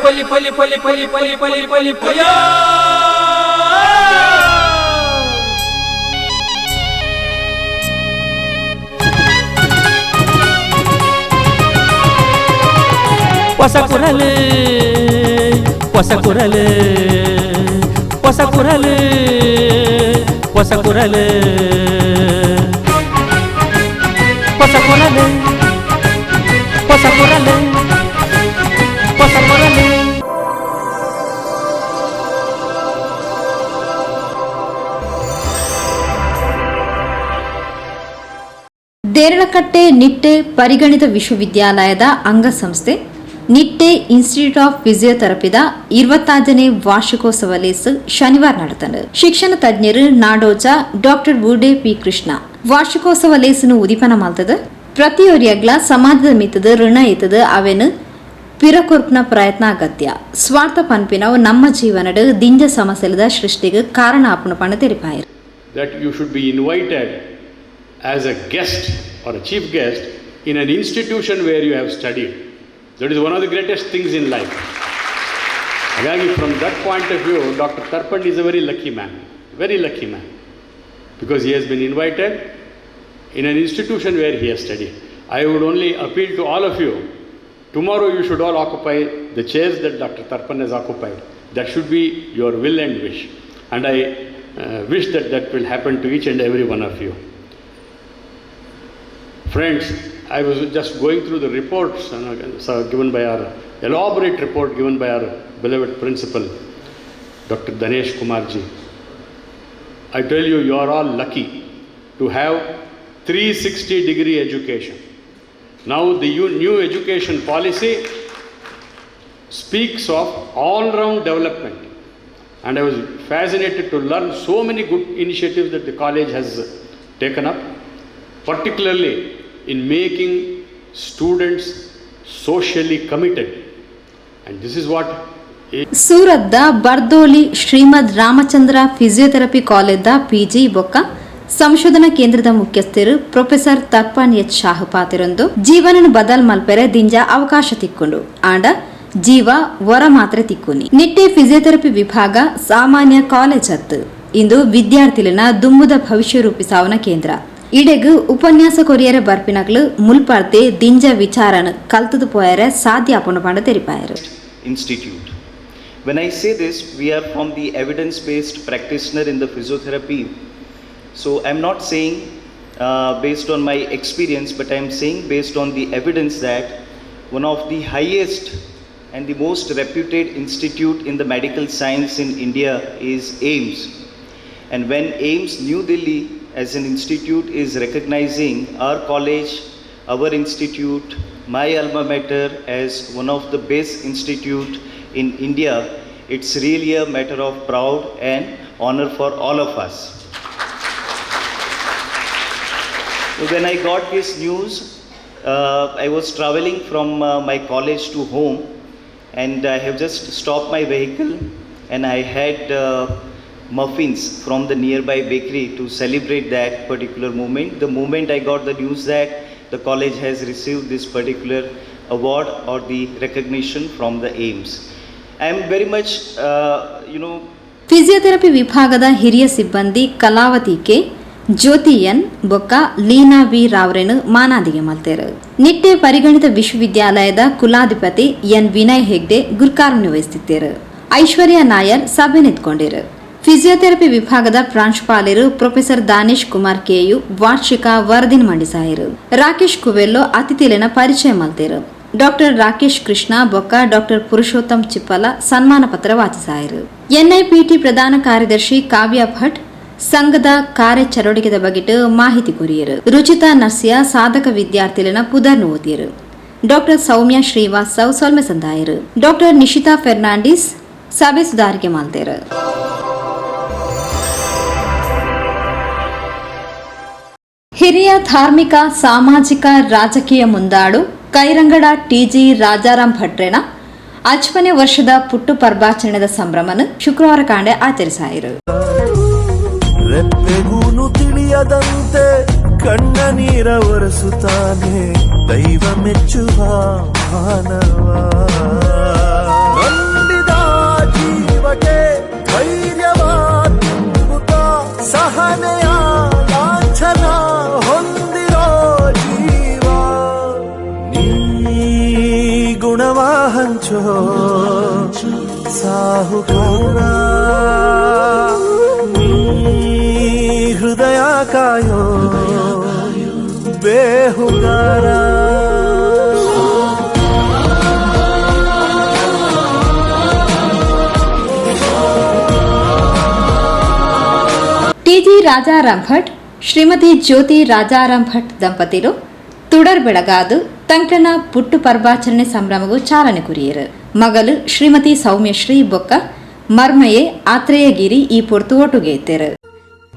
ಪಲಿ ಪಲಿ ಪಲಿ ಪಲಿ ಪಲಿ ಪಲಿ ಪಲಿ ಪಯ. ಹೊಸ ಕುರಲು, ಹೊಸ ಕುರಲು, ಹೊಸ ಕುರಲು, ಹೊಸ ಕುರಲು, ಹೊಸ ಕುರಲು, ಹೊಸ ಕುರಲು, ಹೊಸ ಕುರಲು. ದೇರಳಕಟ್ಟೆ ನಿಟ್ಟೆ ಪರಿಗಣಿತ ವಿಶ್ವವಿದ್ಯಾಲಯದ ಅಂಗಸಂಸ್ಥೆ ನಿಟ್ಟೆ ಇನ್ಸ್ಟಿಟ್ಯೂಟ್ ಆಫ್ ಫಿಸಿಯೋಥೆರಪಿದ 25ನೇ ವಾರ್ಷಿಕೋತ್ಸವ ಲೇಸ್ ಶನಿವಾರ ನಡೆತಂಡು. ಶಿಕ್ಷಣ ತಜ್ಞರು ನಾಡೋಜ ಡಾಕ್ಟರ್ ಬೂಡೆ ಪಿ ಕೃಷ್ಣ ವಾರ್ಷಿಕೋತ್ಸವ ಲೇಸನ್ನು ಉದಿಪನ ಮಲ್ತದ. ಪ್ರತಿಯೊರಿಯಗ್ಲ ಸಮಾಜದ ಮಿತ್ತದ ಋಣ ಇತ್ತದ, ಅವೆನು ಪಿರಕೊರ್ಪ್ನ ಪ್ರಯತ್ನ ಅಗತ್ಯ. ಸ್ವಾರ್ಥ ಪನ್ಪಿನವು ನಮ್ಮ ಜೀವನಡ್ ದಿಂಜ ಸಮಸ್ಯೆದ ಸೃಷ್ಟಿಗೆ ಕಾರಣ ಆಪುನ ಪಂಡ ತೆರಿಪಾಯರು. That you should be invited as a guest or a chief guest in an institution where you have studied. That is one of the greatest things in life. ಹಾಗಾಗಿ from that point of view, Doctor Tarpan is a very lucky man, very lucky man, because he has been invited in an institution where he has studied. I would only appeal to all of you, tomorrow you should all occupy the chairs that Dr. Tarpan has occupied. That should be your will and wish. And I wish that that will happen to each and every one of you. Friends, I was just going through the reports so given by our elaborate report given by our beloved principal, Dr. Danesh Kumarji. I tell you, you are all lucky to have 360 degree education. Now, the new education policy speaks of all round development. And I was fascinated to learn so many good initiatives that the college has taken up, particularly in making students socially committed. And this is what ಸೂರತ್ದ Bardoli Shrimad Ramchandra physiotherapy ಕಾಲೇಜ್ದ PG ಬೊಕ್ಕ ಸಂಶೋಧನಾ ಕೇಂದ್ರದ ಮುಖ್ಯಸ್ಥರು professor Tarpan H Shah ಪಾತೆರೊಂದು, ಜೀವನನು ಬದಲ್ ಮಲ್ಪೆರೆ ದಿಂಜ ಅವಕಾಶ ತಿಕ್ಕೊಂಡು, ಆಂಡ ಜೀವ ವರ ಮಾತ್ರ ತಿಕ್ಕುನಿ. ನಿಟ್ಟೆ ಫಿಸಿಯೋಥೆರಪಿ ವಿಭಾಗ ಸಾಮಾನ್ಯ ಕಾಲೇಜ್ ಅತ್ತು, ಇಂದು ವಿದ್ಯಾರ್ಥಿಲನ ದುಂಬುದ ಭವಿಷ್ಯ ರೂಪಿಸಾವನ ಕೇಂದ್ರ. ಇಡೆಗ್ ಉಪನ್ಯಾಸ ಕೊರಿಯರೆ ಬರ್ಪಿನಕ್ಲು ಮುಲ್ಪರ್ತೆ ದಿಂಜ ವಿಚಾರನ ಕಲ್ತದು ಪೋಯರೆ ಸಾಧ್ಯ ಆಪುಂಡು ಪಂಡ ತೆರಿಪಾಯರು. Institute. When I say this, we are from the evidence based practitioner in the physiotherapy. So I'm not saying based on my experience, but I'm saying based on the evidence that one of the highest and the most reputed institute in the medical science in India is AIIMS. And when AIIMS New Delhi as an institute is recognizing our college, our institute, my alma mater as one of the best institute in India, it's really a matter of proud and honor for all of us. So when I got this news, I was traveling from my college to home and I have just stopped my vehicle and I had muffins from the nearby bakery to celebrate that particular moment. The moment I got the news that the college has received this particular award or the recognition from the AIIMS. I am very much physiotherapy ವಿಭಾಗದ ಹಿರಿಯ ಸಿಬ್ಬಂದಿ Kalavati K, ಜ್ಯೋತಿ ಎನ್ ಬೊಕ್ಕ Leena V ರಾವ್ರೆನು ಮಾನಾದಿಗೆ ಮಲ್ತೇರು. ನಿಟ್ಟೆ ಪರಿಗಣಿತ ವಿಶ್ವವಿದ್ಯಾಲಯದ ಕುಲಾಧಿಪತಿ ಎನ್ ವಿನಯ್ ಹೆಗ್ಡೆ ಗುರ್ಕಾರ್ಮೆ ವಹಿಸುತ್ತಿದ್ದರು. ಐಶ್ವರ್ಯ ನಾಯರ್ ಸಭೆ ನಿಂತ್ಕೊಂಡಿರು. Physiotherapy ವಿಭಾಗದ ಪ್ರಾಂಶುಪಾಲರು professor Danesh Kumar ಕೆಯು ವಾರ್ಷಿಕ ವರದಿನ ಮಂಡಿಸಾಯರು. ರಾಕೇಶ್ ಕುವೆಲ್ಲೋ ಅತಿಥಿಲೆನ ಪರಿಚಯ ಮಲ್ತೇರು. ಡಾಕ್ಟರ್ ರಾಕೇಶ್ ಕೃಷ್ಣ ಬೊಕ್ಕ ಡಾಕ್ಟರ್ ಪುರುಷೋತ್ತಮ್ ಚಿಪ್ಪಲ ಸನ್ಮಾನ ಪತ್ರ ವಾಚಿಸಾಯರು. ಎನ್ಐಪಿಟಿ ಪ್ರಧಾನ ಕಾರ್ಯದರ್ಶಿ ಕಾವ್ಯ ಭಟ್ ಸಂಘದ ಕಾರ್ಯಚಟುವಟಿಕೆದ ಬಗೆಟ್ ಮಾಹಿತಿ ಕೊರಿಯರು. ರುಚಿತಾ ನರ್ಸಿಯಾ ಸಾಧಕ ವಿದ್ಯಾರ್ಥಿಲೆನ ಪುದರ್ನು ಓದಿಯರು. ಡಾಕ್ಟರ್ ಸೌಮ್ಯ ಶ್ರೀವಾಸ್ತವ್ ಸೊಲ್ಮೆ ಸಂದಾಯರು. ಡಾಕ್ಟರ್ ನಿಶಿತಾ ಫೆರ್ನಾಂಡಿಸ್ ಸಭೆ ಸುಧಾರಿಕೆ ಮಾಲ್ತೇರು. ಹಿರಿಯ ಧಾರ್ಮಿಕ, ಸಾಮಾಜಿಕ, ರಾಜಕೀಯ ಮುಂದಾಳು ಕೈರಂಗಡ ಟಿಜಿ ರಾಜಾರಾಮ್ ಭಟ್ರೇನ 50ನೇ ವರ್ಷದ ಪುಟ್ಟು ಪರ್ಬಾಚರಣೆದ ಸಂಭ್ರಮನ ಶುಕ್ರವಾರ ಕಾಂಡೆ ಆಚರಿಸಾಯಿರು. ರೆಪ್ಪೆಗೂನು ತಿಳಿಯದಂತೆ ಕಣ್ಣ ನೀರ ಒರೆಸುತ್ತಾನೆ ದೈವ ಮೆಚ್ಚುವ ಮಾನವ. ನನ್ನ ಹಂಚೋ ಸಾಹುಕಾರ, ನೀ ಹೃದಯ ಕಾಯೋ ಬೇಹುಗಾರ. ಟಿಜಿ ರಾಜಾರಾಮ್ ಭಟ್ ಶ್ರೀಮತಿ ಜ್ಯೋತಿ ರಾಜಾರಾಮ್ ಭಟ್ ದಂಪತಿರು ತುಡರ್ ಬೆಳಗಾದು ತಂಕನ ಪುಟ್ಟು ಪರ್ವಾಚರಣೆ ಸಂಭ್ರಮಗೂ ಚಾಲನೆ ಕುರಿಯರು. ಮಗಲು ಶ್ರೀಮತಿ ಸೌಮ್ಯಶ್ರೀ ಬೊಕ್ಕ ಮರ್ಮಯೆ ಆತ್ರೇಯಗಿರಿ ಈ ಪೊರ್ತು ಒಟ್ಟುಗೇತೆರು.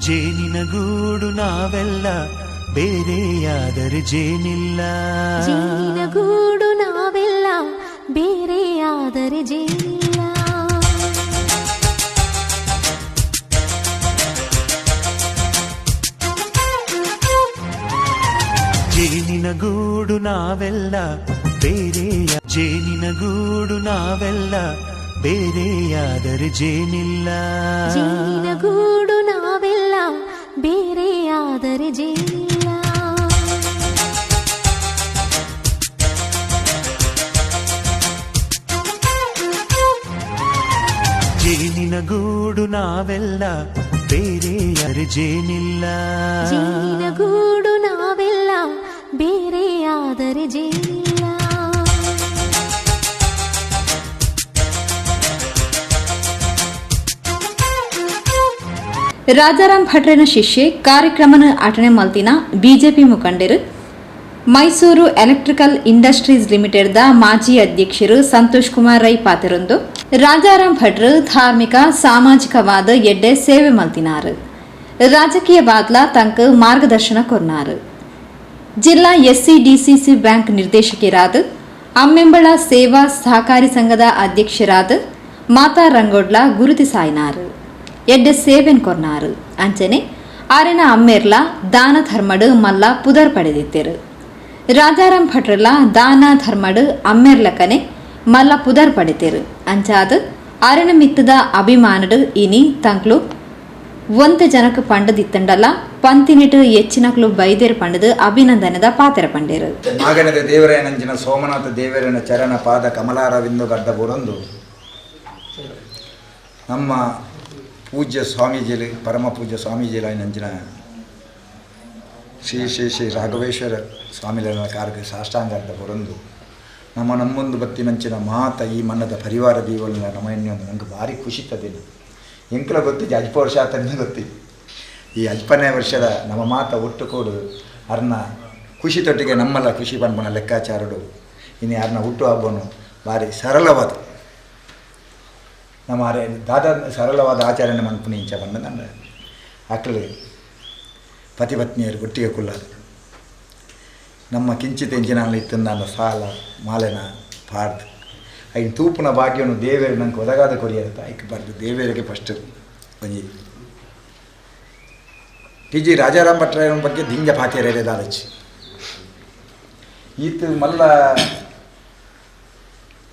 ಜೇನಿನ ಗೂಡು ನಾವೆಲ್ಲ, ಬೇರೆಯಾದರೆ ಜೇನಿಲ್ಲ. ಜೇನಿನ ಗೂಡು ನಾವೆಲ್ಲ, ಬೇರೆಯಾದರೆ ಜೇನಿಲ್ಲ. ಜೇನಿನ ಗೂಡು ನಾವೆಲ್ಲ, ಬೇರೆಯ ಜೇನಿನ ಗೂಡು ನಾವೆಲ್ಲ, ಬೇರೆಯಾದರೆ ಜೇನಿಲ್ಲ. ಜೇನಿನ ಗೂಡು ನಾವೆಲ್ಲ, ಬೇರೆಯಾದರೆ ಜೇನಿಲ್ಲ. ಜೇನಿನ ಗೂಡು ನಾವೆಲ್ಲ, ಬೇರೆಯಾದರೆ ಜೇನಿಲ್ಲ. ಜೇನಿನ ಗೂಡು ನಾವೆಲ್ಲ, ಬೇರೆಯಾದರೆ ಜೇನಿಲ್ಲ. ರಾಜಾರಾಮ್ ಭಟ್ರನ ಶಿಷ್ಯೆ ಕಾರ್ಯಕ್ರಮನ ಅಟನೆ ಮಲ್ತಿನ ಬಿಜೆಪಿ ಮುಖಂಡರು Mysuru electrical industries limited the ಮಾಜಿ ಅಧ್ಯಕ್ಷರು ಸಂತೋಷ್ ಕುಮಾರ್ ರೈ ಪಾತಿರೊಂದು ರಾಜಾರಾಮ್ ಭಟ್ರು ಧಾರ್ಮಿಕ ಸಾಮಾಜಿಕವಾದ ಎಡ್ಡೆ ಸೇವೆ ಮಲ್ತಿನಾರು, ರಾಜಕೀಯ ಬಾದ್ಲ ತಂಕ್ ಮಾರ್ಗದರ್ಶನ ಕೊರ್ನಾರು. ಜಿಲ್ಲಾ SC DCC bank ನಿರ್ದೇಶಕರಾದ ಅಮ್ಮೆಂಬಳ ಸೇವಾ ಸಹಕಾರಿ ಸಂಘದ ಅಧ್ಯಕ್ಷರಾದ ಮಾತಾ ರಂಗೋಡ್ಲ ಗುರುತಿಸಾಯಿನಾರು, ಎಡ್ಡೆ ಸೇವೆನ್ ಕೊರ್ನಾರು. ಅಂಚನೆ ಆರೆನ ಅಮ್ಮೇರ್ಲ ದಾನ ಧರ್ಮಡು ಮಲ್ಲ ಪುದರ್ ಪಡೆದಿತ್ತೇರು. ರಾಜಾರಾಮ್ ಭಟ್ರಲ ದಾನ ಧರ್ಮಡು ಅಮ್ಮೇರ್ಲಕನೆ ಮಲ್ಲ ಪುದರ್ ಪಡೆತೇರು. ಅಂಚಾದ ಆರೆನ ಮಿತ್ತದ ಅಭಿಮಾನಡು ಇನಿ ತಂಕ್ಲು ಒಂತೆ ಜನಕ್ಕೆ ಪಂಡದಿತ್ತಂಡಲ ಪಂತಿನಿಟ್ಟು ಹೆಚ್ಚಿನಕ್ಲು ಬೈದೇರು ಪಂಡದು ಅಭಿನಂದನದ ಪಾತ್ರ ಪಂಡೇರು. ನಾಗನದ ದೇವರೇನಂಚಿನ ಸೋಮನಾಥ ದೇವರನ ಚರಣ ಪಾದ ಕಮಲಾರವಿಂದು ಗಡ್ಡ ಬುರಂದು ನಮ್ಮ ಪೂಜ್ಯ ಸ್ವಾಮೀಜಿಲಿ ಪರಮ ಪೂಜ್ಯ ಸ್ವಾಮೀಜಿಲಾಯಿನಂಚಿನ ಶ್ರೀ ಶ್ರೀ ಶ್ರೀ ರಾಘವೇಶ್ವರ ಸ್ವಾಮಿಲನ ಕಾರ್ಗೆ ಸಾಷ್ಟಾಂಗಾರ್ಧ ಬುರಂದು ನಮ್ಮ ನಮ್ಮೊಂದು ಬತ್ತಿನಂಚಿನ ಮಾತ ಈ ಮನ್ನದ ಪರಿವಾರ ದೀವಲಿನ ನಮ್ಮ ಎಣ್ಣೆಯೊಂದು ನಂಗೆ ಭಾರಿ ಖುಷಿ ತದಿನ ಎಂಕಲ ಗೊತ್ತಿದ್ದೆ ಅಲ್ಪ ವರ್ಷ ಆತನೇ ಗೊತ್ತಿದ್ದೆ. ಈ ಅಲ್ಪನೇ ವರ್ಷದ ನಮ್ಮ ಮಾತ ಒಟ್ಟು ಕೊಡು ಅರ್ನ ಖುಷಿ ತೊಟ್ಟಿಗೆ ನಮ್ಮಲ್ಲ ಖುಷಿ ಪನ್ಪನ ಲೆಕ್ಕಾಚಾರಡು ಇನ್ನು ಯಾರನ್ನ ಹುಟ್ಟು ಹಬ್ಬನು ಭಾರಿ ಸರಳವಾದ ನಮ್ಮ ಅರೆ ದಾದ ಸರಳವಾದ ಆಚರಣೆ ಮನ್ಪುನಿ ಇಂಚ ಬಂದ ನನ್ನ ಅಕ್ಕಳು ಪತಿ ಪತ್ನಿಯರು ಒಟ್ಟಿಗೆ ಕುಲ್ಲ ನಮ್ಮ ಕಿಂಚಿತ ಇಂಚಿನಲ್ಲಿ ಇತ್ತು ನನ್ನ ಸಾಲ ಮಾಲೆನ ಪಾಡ್ದು ಐನ್ ತೂಪುನ ಭಾಗ್ಯವನ್ನು ದೇವೇರು ನಂಗೆ ಒದಗಾದ ಕೊರಿಯರತ್ತ ಐಕ್ ಬರ್ದು ದೇವೇರಿಗೆ ಫಸ್ಟ್ ಒಂಜಿ ಟಿ ಜಿ ರಾಜಾರಾಮ್ ಭಟ್ರ ಬಗ್ಗೆ ದಿಂಜ ಪಾತಿಯರೇ ದಾಲಚಿ ಈತ ಮಲ್ಲ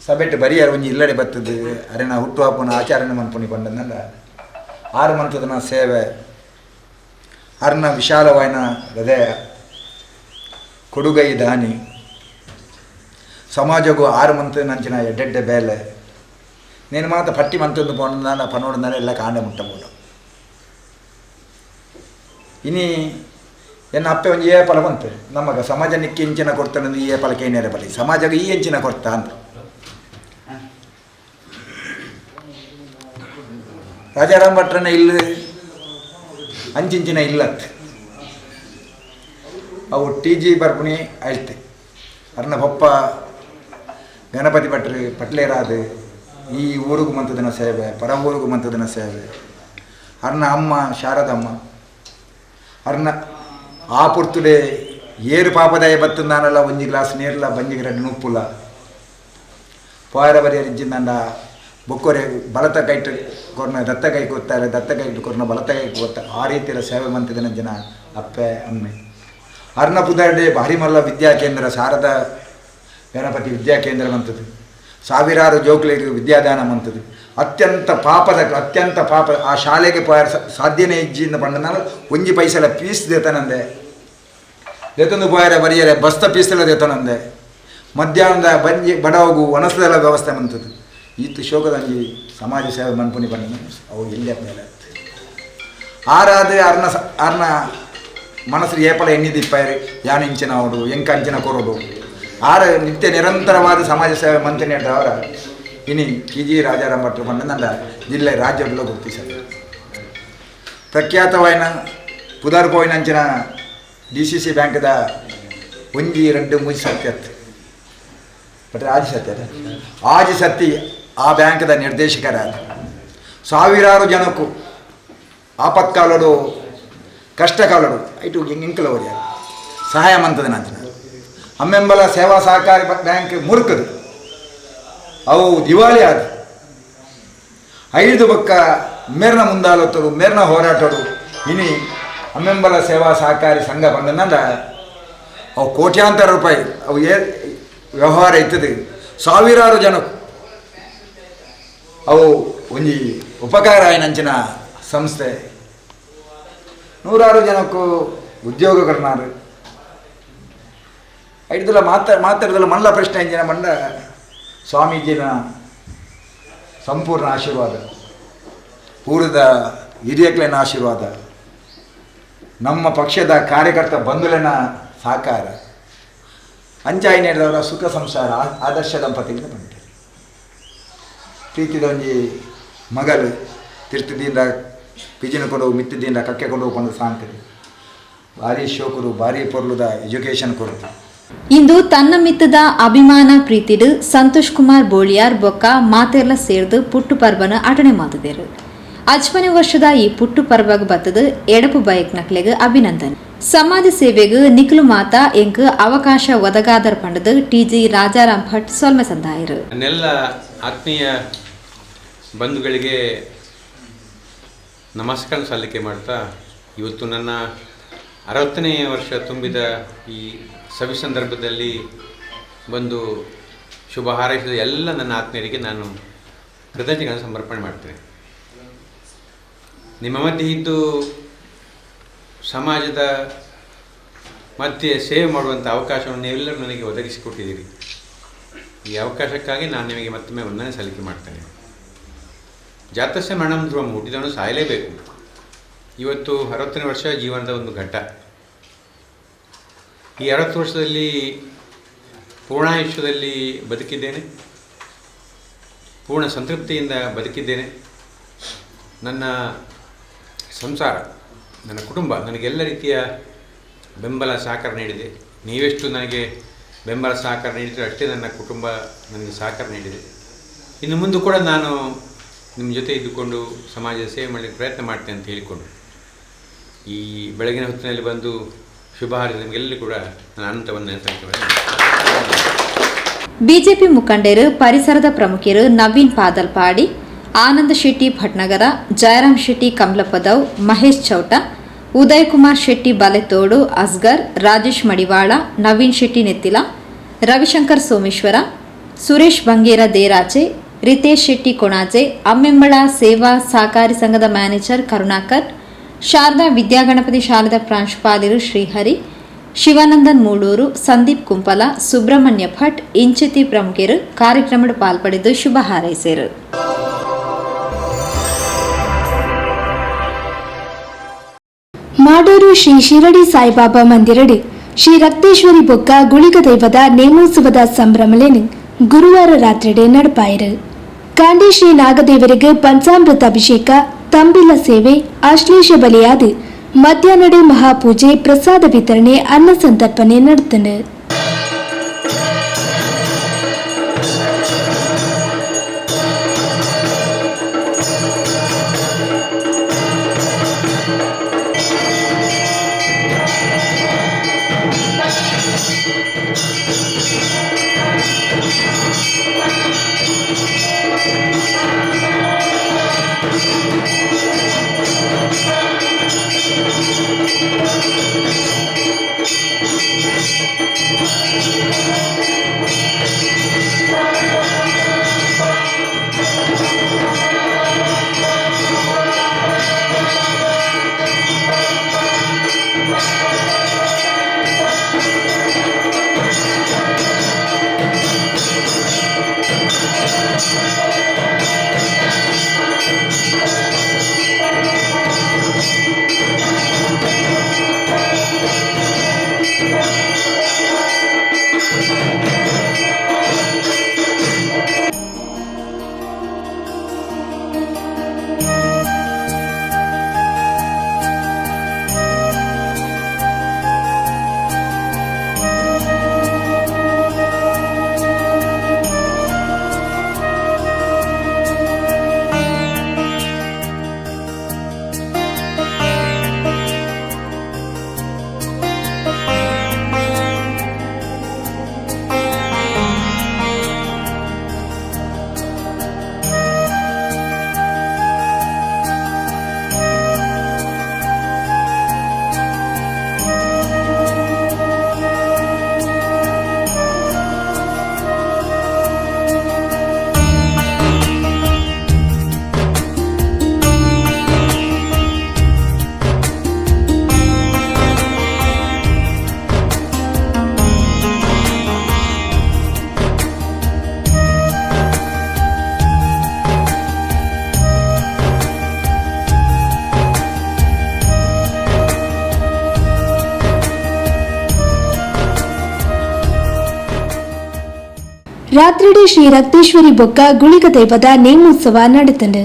ಸಬೆಟ್ಟು ಬರಿಯಾರ ಒಂಜಿ ಇಲ್ಲಡೆ ಬರ್ತದೆ ಅರೆ ನಾ ಹುಟ್ಟು ಹಾಪುನ ಆಚರಣೆ ಮನ್ಪುನಿ ಪಂಡನಲ್ಲ ಆರು ಮಂತದನ ಸೇವೆ ಅರ್ನ ವಿಶಾಲವಾಯಿನ ಹೃದಯ ಕೊಡುಗೈ ದಾನಿ ಸಮಾಜಗೂ ಆರು ಮಂತ್ ನಂಚಿನ ಎಡ್ಡೆಡ್ಡೆ ಬೇಲೆ నేను ಮಾತ್ರ ಪಟ್ಟಿ ಮಂತೊಂದು ಪೋಣ ಪನೋಡಂದಾನೆ ಎಲ್ಲ ಕಾಂಡ ಮುಟ್ಟಬೋದು. ಇನಿ ಎನ್ನ ಅಪ್ಪೆ ಒಂಜಿ ಏ ಫಲ ಬಂತು ನಮಗ ಸಮಾಜ ನಿಕ್ಕಿ ಇಂಚಿನ ಕೊಡ್ತಾನೆ ಈ ಏ ಫಲಕ್ಕೆ ಏನೇರ ಬಲಿ ಸಮಾಜಕ್ಕೆ ಈ ಎಂಚಿನ ಕೊಡ್ತಾ ಅಂತ ರಾಜಾರಾಮ್ ಭಟ್ರನ ಇಲ್ಲ ಅಂಚಿಂಚಿನ ಇಲ್ಲತ್ ಅವು ಟಿ ಜಿ ಬರ್ಪುಣಿ ಅಳ್ತೆ ಅರ್ನ ಪಪ್ಪ ಗಣಪತಿ ಭಟ್ರು ಪಟ್ಲೇರಾದ ಈ ಊರಿಗೂ ಮಂತದನ ಸೇವೆ ಪರ ಊರಿಗೂ ಮಂತದನ ಸೇವೆ ಅರ್ನ ಅಮ್ಮ ಶಾರದಮ್ಮ ಅರ್ನ ಆ ಪುರ್ತುಡೆ ಏರು ಪಾಪದಾಯ ಬತ್ತಂದಾನಲ್ಲ ಒಂಜಿ ಗ್ಲಾಸ್ ನೀರ್ಲ ಬಂಜಿಗೆ ರೆಡ್ಡು ನುಪ್ಪುಲ ಪೋಯರ ಬರಿಯರ್ ಇಜ್ಜಿಂದಂಡ ಬೊಕ್ಕೊರೆ ಬಲತ ಕೈಟ್ ಕೊರ್ನ ದತ್ತ ಕೈ ಕೊತ್ತಾರೆ ದತ್ತ ಕೈಟ್ ಕೊರ್ನ ಬಲತ ಕೈ ಕೊತ್ತ ಆ ರೀತಿಯ ಸೇವೆ ಮಂತಿದನ ಜನ ಅಪ್ಪೆ ಅಮ್ಮೆ ಅರ್ನ ಪುದಾರ್ಡೆ ಭಾರಿ ಮಲ್ಲ ವಿದ್ಯಾಕೇಂದ್ರ ಶಾರದಾ ಗಣಪತಿ ವಿದ್ಯಾಕೇಂದ್ರ ಮಂತದ್ದು ಸಾವಿರಾರು ಜೋಕ್ಲಿಗೆ ವಿದ್ಯಾದಾನ ಮಂತದ್ದು ಅತ್ಯಂತ ಪಾಪದ ಅತ್ಯಂತ ಪಾಪ ಆ ಶಾಲೆಗೆ ಪೋಯರ್ ಸಾಧ್ಯನೇ ಇಜ್ಜಿಂದ ಪಂಡನಾಲ ಒಂಜಿ ಪೈಸೆಲ್ಲ ಪೀಸ್ ದೇತನಂದೆ ದೇತೊಂದು ಪೋಯರೆ ಬರಿಯರೆ ಬಸ್ತ ಪೀಸೆಲ್ಲ ದೇತನಂದೆ ಮಧ್ಯಾಹ್ನದ ಬಂಜಿ ಬಡವಗು ವನಸದೆಲ್ಲ ವ್ಯವಸ್ಥೆ ಮಂತದ್ದು ಈತ ಶೋಕದಂಜಿ ಸಮಾಜ ಸೇವೆ ಮನ್ಪುನಿ ಬಣ್ಣ ಅವು ಎಲ್ಲಿ ಮೇಲೆ ಆರಾದ ಅರ್ನ ಅರ್ನ ಮನಸ್ಸು ಏಪಲ ಎಣ್ಣಿದಿಪ್ಪಾಯರು ಯಾನ್ ಇಂಚಿನ ಅವಡು ಎಂಕ ಅಂಚಿನ ಕೊರೋಡು ಆರ ನಿತ್ಯ ನಿರಂತರವಾದ ಸಮಾಜ ಸೇವೆ ಮಂತ್ರಿ ಅವರ ಇನಿ ಟಿ ಜಿ ರಾಜಾರಾಮ್ ಭಟ್ರು ಬಂದ ಜಿಲ್ಲೆ ರಾಜ್ಯದಲ್ಲ ಗುರುತಿಸಲು ಪ್ರಖ್ಯಾತವಾಯಿನ ಪುದಾರ್ ಪೋಯಿನಂಚಿನ ಡಿ ಸಿ ಸಿ ಬ್ಯಾಂಕ್ದ ಒಂಜಿ ಎರಡು ಮೂಜಿ ಸತ್ಯ ಬಟ್ ಆಜಿ ಸತ್ಯ ಆಜಿ ಸತ್ತಿ ಆ ಬ್ಯಾಂಕ್ದ ನಿರ್ದೇಶಕರಾದ ಸಾವಿರಾರು ಜನಕ್ಕೂ ಆಪತ್ಕಾಲಡು ಕಷ್ಟಕಾಲಡು ಐಟು ಎಂಕಲವರಿಯ ಸಹಾಯ ಮಂತದ ನಂತರ ಅಮ್ಮೆಂಬಲ ಸೇವಾ ಸಹಕಾರಿ ಬ್ಯಾಂಕ್ ಮುರುಕದು ಅವು ದಿವಾಳಿ ಆದ ಐದು ಬಕ್ಕ ಮೇರ್ನ ಮುಂದಾಲೋತರು ಮೇರ್ನ ಹೋರಾಟರು ಇನಿ ಅಮ್ಮೆಂಬಲ ಸೇವಾ ಸಹಕಾರಿ ಸಂಘ ಬಂದ ಅವು ಕೋಟ್ಯಾಂತರ ರೂಪಾಯಿ ಅವು ಏ ವ್ಯವಹಾರ ಇರ್ತದೆ ಸಾವಿರಾರು ಜನಕ್ಕೂ ಅವು ಒಂಜಿ ಉಪಕಾರ ಆಯಿನಂಚಿನ ಸಂಸ್ಥೆ ನೂರಾರು ಜನಕ್ಕೂ ಉದ್ಯೋಗ ಕರ್ನಾರು ಐದಲ್ಲ ಮಾತಾಡ್ದಲ್ಲ ಮಲ್ಲ ಪ್ರಶ್ನೆ ಇಂಜಿನ ಮಂಡ ಸ್ವಾಮೀಜಿನ ಸಂಪೂರ್ಣ ಆಶೀರ್ವಾದ ಪೂರ್ವದ ಹಿರಿಯಕ್ಲೇನ ಆಶೀರ್ವಾದ ನಮ್ಮ ಪಕ್ಷದ ಕಾರ್ಯಕರ್ತ ಬಂಧುಲೆನ ಸಹಕಾರ ಅಂಚಾಯಿ ನೀಡಿದವರ ಸುಖ ಸಂಸಾರ ಆದರ್ಶ ದಂಪತಿಯಿಂದ ಬಂದಿದೆ. ಪ್ರೀತಿದ ಒಂಜಿ ಮಗಲು ತಿರ್ತದಿಂದ ಪಿಜಿನ ಕೊಡು ಮಿತ್ತಿದಿಂದ ಕಕ್ಕೆ ಕೊಡು ಕೊಂಡು ಸಾಂಕರಿ ಭಾರಿ ಶೋಕರು ಭಾರಿ ಪೊರ್ಲುದ ಎಜುಕೇಷನ್ ಕೊರತೆ. ಇಂದು ತನ್ನ ಮಿತ್ತದ ಅಭಿಮಾನ ಪ್ರೀತಿಡು ಸಂತೋಷ್ ಕುಮಾರ್ ಬೋಳಿಯಾರ್ ಬೊಕ್ಕ ಮಾತೆರ್ಲ ಸೇರ್ದು ಪುಟ್ಟು ಪರ್ಬನ ಅಟಣೆ ಮಾತುದೇರು. ಅಜ್ಮನೆ ವರ್ಷದ ಈ ಪುಟ್ಟು ಪರ್ಬಗ್ ಬತ್ತದು ಎಡಪು ಬಯಕ್ ನಕ್ಲೆಗ್ ಅಭಿನಂದನೆ. ಸಮಾಜ ಸೇವೆಗ್ ನಿಖಲು ಮಾತಾ ಎಂಕ್ ಅವಕಾಶ ಒದಗಾದರ್ ಪಂಡದು ಟಿ.ಜಿ. ರಾಜಾರಾಮ್ ಭಟ್ ಸೊಲ್ಮೆ ಸಂದಾಯರು. ನನ್ನೆಲ್ಲ ಆತ್ಮೀಯ ಬಂಧುಗಳಿಗೆ ನಮಸ್ಕಾರ ಸಲ್ಲಿಕೆ ಮಾಡ್ತಾ ಇವತ್ತು ನನ್ನ 60ನೇ ವರ್ಷ ತುಂಬಿದ ಈ ಸವಿ ಸಂದರ್ಭದಲ್ಲಿ ಬಂದು ಶುಭ ಹಾರೈಸಿದ ಎಲ್ಲ ನನ್ನ ಆತ್ಮೀಯರಿಗೆ ನಾನು ಕೃತಜ್ಞತೆಗಳನ್ನು ಸಮರ್ಪಣೆ ಮಾಡ್ತೇನೆ. ನಿಮ್ಮ ಮಧ್ಯೆ ಇದ್ದು ಸಮಾಜದ ಮಧ್ಯೆ ಸೇವೆ ಮಾಡುವಂಥ ಅವಕಾಶವನ್ನು ನೀವೆಲ್ಲರೂ ನನಗೆ ಒದಗಿಸಿಕೊಟ್ಟಿದ್ದೀರಿ. ಈ ಅವಕಾಶಕ್ಕಾಗಿ ನಾನು ನಿಮಗೆ ಮತ್ತೊಮ್ಮೆ ವಂದನೆ ಸಲ್ಲಿಕೆ ಮಾಡ್ತೇನೆ. ಜಾತಸ್ಯ ಮರಣಂ ಧ್ರುವಂ, ಹುಟ್ಟಿದವನು ಸಾಯಲೇಬೇಕು. ಇವತ್ತು 60ನೇ ವರ್ಷ ಜೀವನದ ಒಂದು ಘಟ್ಟ. ಈ 60 ವರ್ಷದಲ್ಲಿ ಪೂರ್ಣಾಯುಷ್ಯದಲ್ಲಿ ಬದುಕಿದ್ದೇನೆ, ಪೂರ್ಣ ಸಂತೃಪ್ತಿಯಿಂದ ಬದುಕಿದ್ದೇನೆ. ನನ್ನ ಸಂಸಾರ, ನನ್ನ ಕುಟುಂಬ ನನಗೆಲ್ಲ ರೀತಿಯ ಬೆಂಬಲ ಸಹಕಾರ ನೀಡಿದೆ. ನೀವೆಷ್ಟು ನನಗೆ ಬೆಂಬಲ ಸಹಕಾರ ನೀಡಿದರೆ ಅಷ್ಟೇ ನನ್ನ ಕುಟುಂಬ ನನಗೆ ಸಹಕಾರ ನೀಡಿದೆ. ಇನ್ನು ಮುಂದೆ ಕೂಡ ನಾನು ನಿಮ್ಮ ಜೊತೆ ಇದ್ದುಕೊಂಡು ಸಮಾಜದ ಸೇವೆ ಮಾಡಲಿಕ್ಕೆ ಪ್ರಯತ್ನ ಮಾಡ್ತೇನೆ ಅಂತ ಹೇಳಿಕೊಂಡು ಈ ಬೆಳಗಿನ ಹೊತ್ತಿನಲ್ಲಿ ಬಂದು ಶುಭ ಹಾರೈಸಿದ ನಿಮಗೆಲ್ಲರಿಗೂ ಕೂಡ ನಾನು ಅನಂತವನ್ನು ಸಲ್ಲಿಸುತ್ತೇನೆ. ಬಿಜೆಪಿ ಮುಖಂಡರು ಪರಿಸರದ ಪ್ರಮುಖರು ನವೀನ್ ಪಾದಲ್ಪಾಡಿ, ಆನಂದ ಶೆಟ್ಟಿ ಭಟ್ನಗರ, ಜಯರಾಮ್ ಶೆಟ್ಟಿ ಕಮಲಪದವ್, ಮಹೇಶ್ ಚೌಟ, ಉದಯ್ ಕುಮಾರ್ ಶೆಟ್ಟಿ ಬಲೆತೋಡು, ಅಸ್ಗರ್, ರಾಜೇಶ್ ಮಡಿವಾಳ, ನವೀನ್ ಶೆಟ್ಟಿ ನೆತ್ತಿಲ, ರವಿಶಂಕರ್ ಸೋಮೇಶ್ವರ, ಸುರೇಶ್ ಬಂಗೇರ ದೇರಾಜೆ, ರಿತೇಶ್ ಶೆಟ್ಟಿ ಕೊಣಾಜೆ, ಅಮ್ಮೆಂಬಳ ಸೇವಾ ಸಹಕಾರಿ ಸಂಘದ ಮ್ಯಾನೇಜರ್ ಕರುಣಾಕರ್, ಶಾರದಾ ವಿದ್ಯಾಗಣಪತಿ ಶಾಲೆದ ಪ್ರಾಂಶುಪಾಲರು ಶ್ರೀಹರಿ, ಶಿವಾನಂದನ್ ಮೂಳೂರು, ಸಂದೀಪ್ ಕುಂಪಲ, ಸುಬ್ರಹ್ಮಣ್ಯ ಭಟ್ ಇಂಚಿತಿ ಪ್ರಮುಖರು ಕಾರ್ಯಕ್ರಮದ ಪಾಲ್ಪಡೆದು ಶುಭ ಹಾರೈಸಿದರು. ಮಾಡೂರು ಶ್ರೀ ಶಿರಡಿ ಸಾಯಿಬಾಬಾ ಮಂದಿರಡಿ ಶ್ರೀ ರಕ್ತೇಶ್ವರಿ ಬೊಕ್ಕ ಗುಳಿಗ ದೈವದ ನೇಮೋತ್ಸವದ ಸಂಭ್ರಮಲೇನು ಗುರುವಾರ ರಾತ್ರಿಡೆ ನಡಪಾಯಿರು. ಕಾಂಡಿ ಶ್ರೀ ನಾಗದೇವರಿಗೆ ಪಂಚಾಮೃತ ಅಭಿಷೇಕ, ತಂಬಿಲ ಸೇವೆ, ಆಶ್ಲೇಷ ಬಲಿಯಾದ ಮಧ್ಯಾಹ್ನಡೆ ಮಹಾಪೂಜೆ, ಪ್ರಸಾದ ವಿತರಣೆ, ಅನ್ನ ಸಂತರ್ಪಣೆ ನಡೆತನು. ರಾತ್ರಿಡೆ ಶ್ರೀ ರಕ್ತೇಶ್ವರಿ ಬೊಕ್ಕ ಗುಳಿಗ ದೈವದ ನೇಮೋತ್ಸವ ನಡೆತಂಡು.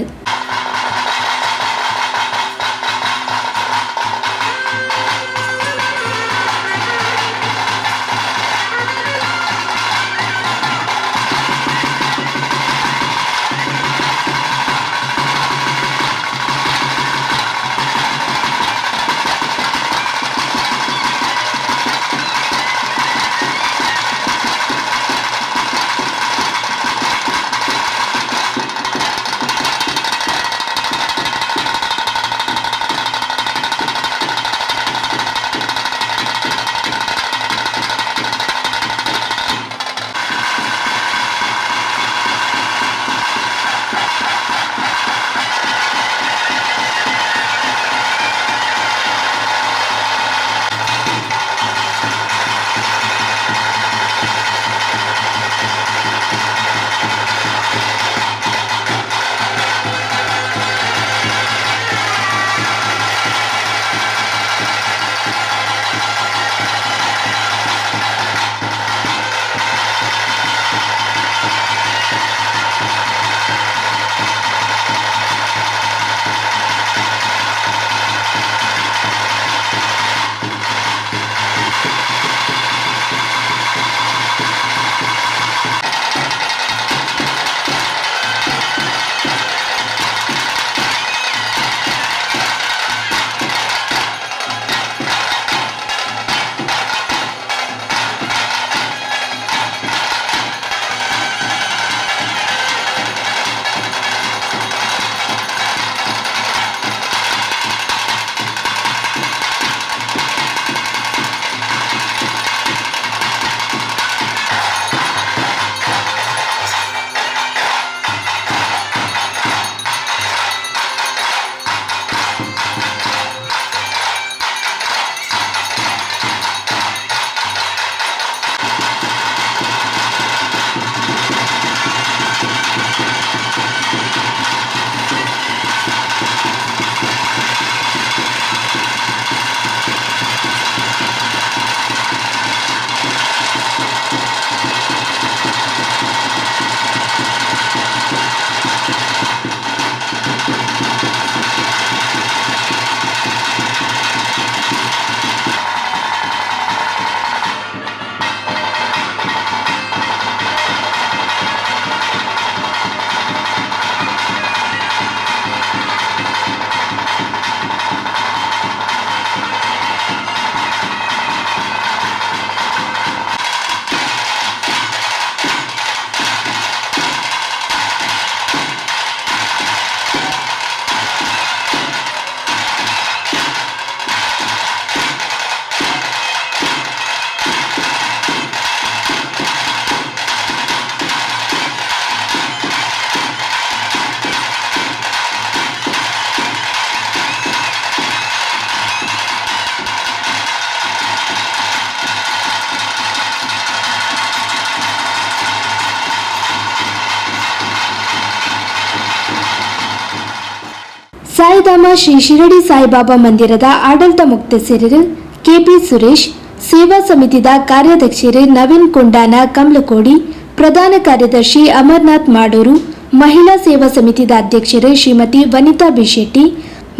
ಸಾಯಿಧಾಮ ಶ್ರೀ ಶಿರಡಿ ಸಾಯಿಬಾಬಾ ಮಂದಿರದ ಆಡಳಿತ ಮುಕ್ತೇಸರರು ಕೆಪಿ ಸುರೇಶ್, ಸೇವಾ ಸಮಿತಿದ ಕಾರ್ಯಾಧ್ಯಕ್ಷರು ನವೀನ್ ಕೊಂಡಾನ ಕಮ್ಲಕೋಡಿ, ಪ್ರಧಾನ ಕಾರ್ಯದರ್ಶಿ ಅಮರ್ನಾಥ್ ಮಾಡೂರು, ಮಹಿಳಾ ಸೇವಾ ಸಮಿತಿದ ಅಧ್ಯಕ್ಷರು ಶ್ರೀಮತಿ ವನಿತಾ ಬಿ ಶೆಟ್ಟಿ,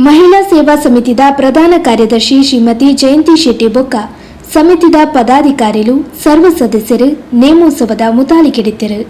ಮಹಿಳಾ ಸೇವಾ ಸಮಿತಿದ ಪ್ರಧಾನ ಕಾರ್ಯದರ್ಶಿ ಶ್ರೀಮತಿ ಜಯಂತಿ ಶೆಟ್ಟಿ ಬೊಕ್ಕ ಸಮಿತಿದ ಪದಾಧಿಕಾರಿಲು, ಸರ್ವ ಸದಸ್ಯರು ನೇಮೋತ್ಸವದ ಮುತಾಲಿಕೆಡಿತ್ತರು.